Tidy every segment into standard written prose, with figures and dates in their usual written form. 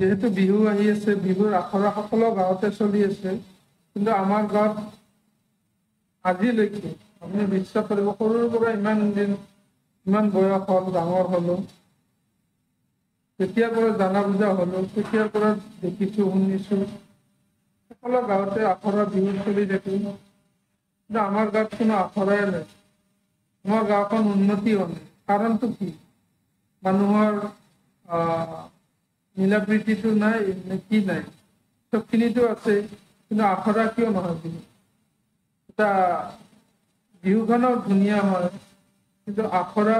যিহেতু বিহু আহি আছে, বিহুৰ আখৰা সকলো গাঁৱতে চলি আছে, কিন্তু আমাৰ গাঁৱত আজিলৈকে আপুনি বিশ্বাস কৰিব, সৰুৰ পৰা ইমান দিন ইমান বয়স হ'ল, ডাঙৰ হ'লো, তেতিয়াৰ পৰা জানা বুজা হ'লো, তেতিয়াৰ পৰা দেখিছো শুনিছো সকলো গাঁৱতে আখৰা বিহু চলি থাকে, কিন্তু আমাৰ গাঁৱত কোনো আখৰাই নাই। আমাৰ গাঁওখন উন্নতি হোৱা নাই। কাৰণটো কি? মানুহৰ মিলা প্ৰীতিটো নাই নে কি নাই? চবখিনিতো আছে, কিন্তু আখৰা কিয় নহয়? বিহু এটা বিহুখনো ধুনীয়া হয়, কিন্তু আখৰা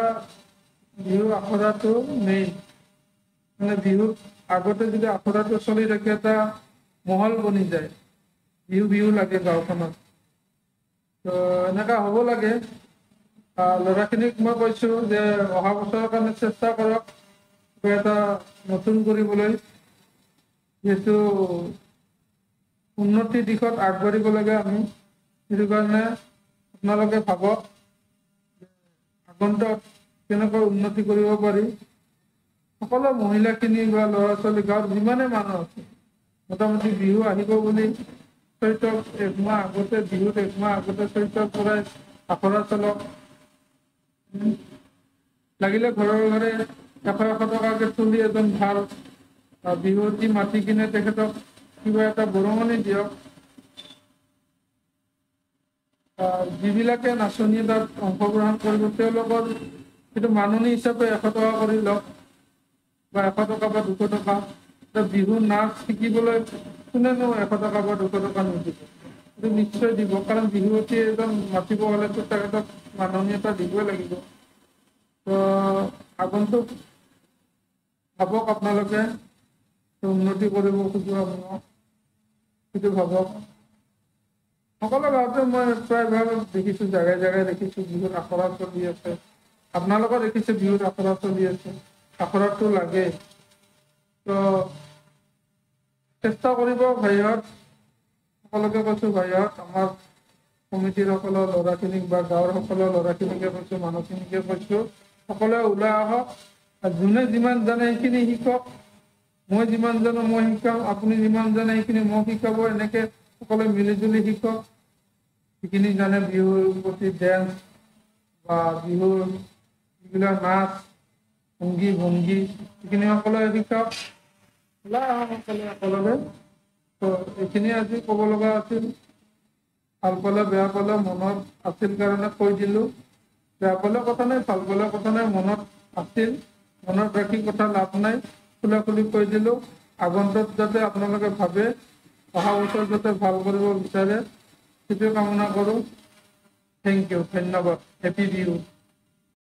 বিহু আখৰাটো মেইন। মানে বিহুৰ আগতে যদি আখৰাটো চলি থাকে, এটা মহল বনি যায়, বিহু বিহু লাগে গাঁওখনত। তো এনেকা হ'ব লাগে। ল'ৰাখিনিক মই কৈছো যে অহা বছৰৰ কাৰণে চেষ্টা কৰক কিবা এটা নতুন কৰিবলৈ, যিহেতু উন্নতিৰ দিশত আগবাঢ়িব লাগে আমি। সেইটো কাৰণে আপোনালোকে ভাবক আগন্তক কেনেকৈ উন্নতি কৰিব পাৰি। সকলো মহিলাখিনি বা ল'ৰা ছোৱালী গাঁৱত যিমানে মানুহ আছে, মোটামুটি বিহু আহিব বুলি চৈতক একমাহ আগতে, বিহুত একমাহ আগতে চৈতৰ পৰাই আখৰা চলক। লাগিলে ঘৰৰ ঘৰে এশ এশ টকাকে তুলি এজন ভাল বিহুৱতী মাতি কিনে তেখেতক কিবা এটা বৰঙণি দিয়ক। যিবিলাকে নাচনীয়ে তাত অংশগ্ৰহণ কৰিব, তেওঁলোকৰ সেইটো মাননি হিচাপে 100 টকা কৰি লওক, বা 100 টকা বা 200 টকা। বিহু নাচ শিকিবলৈ কোনেনো 100 টকা বা 200 টকা নিদিব? সেইটো নিশ্চয় দিব, কাৰণ বিহুৱতী এজন মাতিব হ'লেতো তেখেতক মাননি এটা দিবই লাগিব। তো আগন্তুক ভাবক আপোনালোকে উন্নতি কৰিব খোজো, আপোনাক সেইটো ভাবক। সকলো গাঁৱতে মই প্ৰায়ভাগ দেখিছো, জেগাই জেগাই দেখিছো বিহুৰ আখৰা চলি আছে। আপোনালোকৰ দেখিছে বিহুৰ আখৰা চলি আছে, আখৰাটো লাগে। তো চেষ্টা কৰিব ভাইহঁত, সকলোকে কৈছো ভাইহঁত, আমাৰ সমিতিৰ সকলো ল'ৰাখিনিক বা গাঁৱৰ সকলো ল'ৰাখিনিকে কৈছো, মানুহখিনিকে কৈছো, সকলোৱে ওলাই আহক। যোনে যিমান জানে সেইখিনি শিকক। মই যিমান জানো মই শিকাম, আপুনি যিমান জানে সেইখিনি মোক শিকাব। এনেকে সকলোৱে মিলি জুলি শিকক। যিখিনি জানে বিহুৰ প্ৰতি ডেন্স বা বিহুৰ যিবিলাক নাচ ভংগী ভংগী সেইখিনি সকলোৱে শিকক। ওলাই আহক সকলোৱে একেলগে। তো এইখিনি আজি ক'ব লগা আছিল। ভাল পালে বেয়া পালে মনত আছিল কাৰণে কৈ দিলো। বেয়া পালে কথা নাই, ভাল পালে কথা নাই, মনত আছিল, মনত ৰাখি কথা লাভ নাই, খোলা খুলি কৈ দিলো। আগন্তুক যাতে আপোনালোকে ভাবে, অহা বছৰ যাতে ভাল কৰিব বিচাৰে, সেইটো কামনা কৰোঁ। Thank U, ধন্যবাদ। হেপী বিহু।